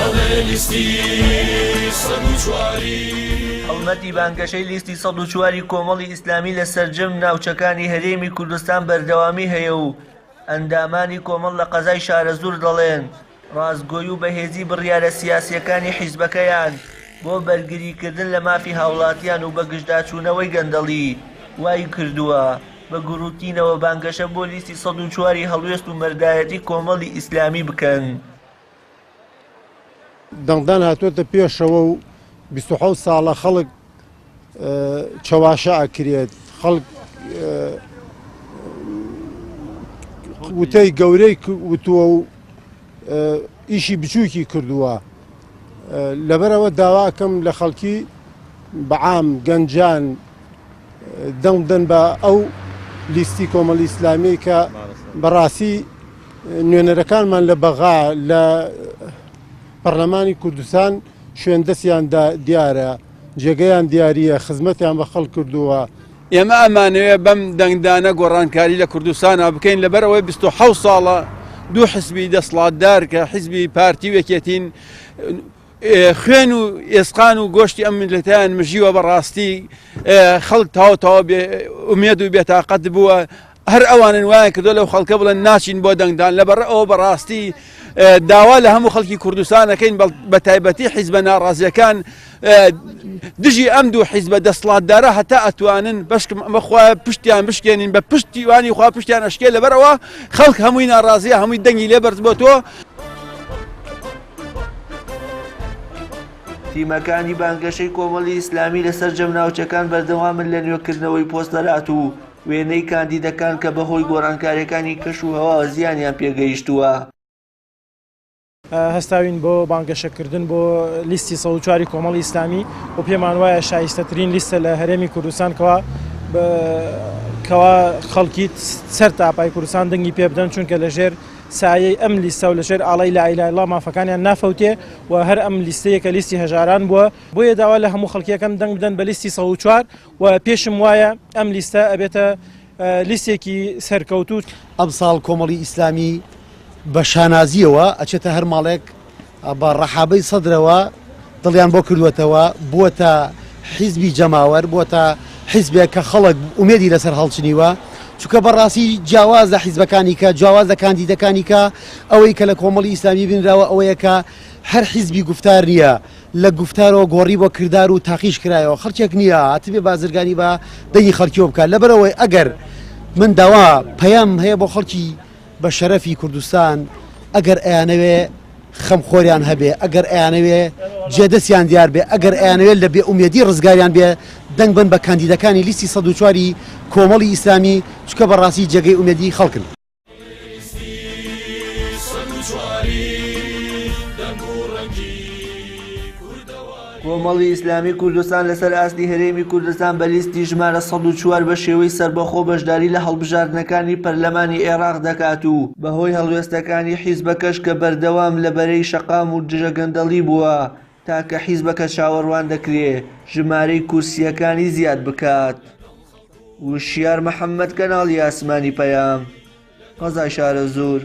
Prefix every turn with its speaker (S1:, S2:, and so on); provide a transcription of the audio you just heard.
S1: بەڵێ لیستی 104ی.
S2: هەڵمەتی بانگەشەی لیستی 104ی کۆمەڵی ئیسلامی لە سەرجەم ناوچەکانی هەرێمی کوردستان بەردەوامی هەیە و ئەندامانی کۆمەڵ لە قەزای شارەزوور دەڵێن، ڕاستگۆی و بەهێزی بڕیارە سیاسییەکانی حیزبەکەیان بۆ بەرگریکردن لە مافی هاوڵاتیان و بەگژداچوونەوەی گەندەڵی وای کردووە بە گوڕوتینەوە بانگەشە بۆ لیستی 104 ی هەڵوێست و مەردایەتی کۆمەڵی ئیسلامی بکەن.
S3: دەنگدان هاتووەتە پێشەوە و 27 ساڵە خەڵک چەواشە ئەکرێت، خەڵک وتەی گەورەی وتووە و ئیشی بچووکی کردووە. لەبەرەوە داواکەم لە خەڵکی بەعام گەنجان دەنگ بدەن بە ئەو لیستی کۆمەڵی ئیسلامی کە بەڕاستی نوێنەرەکانمان لە بەغا لە پەرلەمانی کوردستان شوێن دەستیان دیارە، جێگەیان دیارییە، خزمەتیان بە خەڵک کردووە.
S4: ئێمە ئەمانەوێ بەم دەنگدانە گۆڕانکاری لە کوردستانا بکەین، لەبەر ئەوەی 27 ساڵە دوو حزبی دەسڵاتدار کە حزبی پارتی و یەکێتین خوێن و ئێسقان و گۆشتی ئەم میللەتەیان مژیوە، بەڕاستی خەڵک تاو تاو بێ ئومێد و بێتاقەت بووە. هەر ئەوانن وایان کردووە لەو خەڵکە بڵێن ناچین بۆ دەنگدان. لەبەر ئەوە بەڕاستی داوا لە هەموو خەڵکی کوردستانەکەین، بە تایبەتی حیزبە ناڕازیەکان دژی ئەم دوو حیزبە دەسڵاتدارە هەتا ئەتوانن بەشکم ئەمە خوایە پشتیان بشکێنین، بە پشتیوانی خوا پشتیان ئەشکێ. لەبەرەوە خەڵک هەمووی ناڕازیە، هەمووی دەنگی لێ بەرز بۆ تۆ.
S2: تیمەکانی بانگەشەی کۆمەڵی ئیسلامی لە سەرجەم ناوچەکان بەردەوامن لە نوێکردنەوەی پۆستەرات و وێنەی کاندیدەکان کە بەهۆی گۆڕانکارییەکانی کەش و هەواوە زیانیان پێگەیشتووە.
S5: هەستاوین بۆ بانگەشەکردن بۆ لیستی 104 ی کۆمەڵی ئیسلامی و پێمان وایە شایستەترین لیستە لە هەرێمی کوردستان کەوا کەوا خەڵکی سەر تاپای کوردستان دەنگی پێ بدەن، چونکە لەژێر سایەی ئەم لیستە و لەژێر ئاڵای لا اله الا الله مافەکانیان نافەوتێ و هەر ئەم لیستەیە کە لیستی هەژاران بووە. بۆیە داوا لە هەموو خەڵکیەکەم دەنگ بدەن بە لیستی 104 و پێشم وایە ئەم لیستە ئەبێتە لیستێکی سەرکەوتوو.
S6: ئەمساڵ کۆمەڵی ئیسلامی بە شانازییەوە ئەچێتە هەر ماڵێک بە ڕەحابەی سەدرەوە دڵیان بۆ کردووەتەوە، بووەتە حیزبی جەماوەر، بووەتە حیزبێک کە خەڵک ئومێدی لەسەر هەڵچنیوە، چونکە بەڕاستی جیاواز لە حیزبەکانی کە، جیاواز لە کاندیدەکانی کە، ئەوەی کە لە کۆمەڵی ئیسلامی بینراوە ئەوەیە کە هەر حیزبی گوفتار نییە، لە گوفتارەوە گۆڕی بۆ کردار و تاقیش کرایەوە، خەڵکێک نییە هاتبێ بازرگانی بە دەنگی خەڵکیەوە بکات، لەبەرئەوەی ئەگەر من داوا پەیام هەیە بۆ خەڵکی بە شەرەفی کوردستان ئەگەر ئەیانەوێ خەمخۆریان هەبێ، ئەگەر ئەیانەوێ جێدەستیان دیار بێ، ئەگەر ئەیانەوێ لە بێئومێدی ڕزگاریان بێ، دەنگ بەن بە کاندیدەکانی لیستی 104 ی کۆمەڵی ئیسلامی، چونکە بەڕاستی جێگەی ئومێدی خەڵکن.
S2: کۆمەڵی ئیسلامی کوردستان لەسەر ئاستی هەرێمی کوردستان بە لیستی ژمارە 104 بە شێوەی سەربەخۆ بەشداری لە هەڵبژاردنەکانی پەرلەمانی عێراق دەکات و بەهۆی هەڵوێستەکانی حیزبەکەش کە بەردەوام لە بەرەی شەقام و دژە گەندەڵی بووە تاکە حیزبە کە چاوەڕوان دەکرێ ژمارەی کورسییەکانی زیاد بکات. وشیار محەممەد کەناڵی ئاسمانی پەیام، قەزای شارەزوور.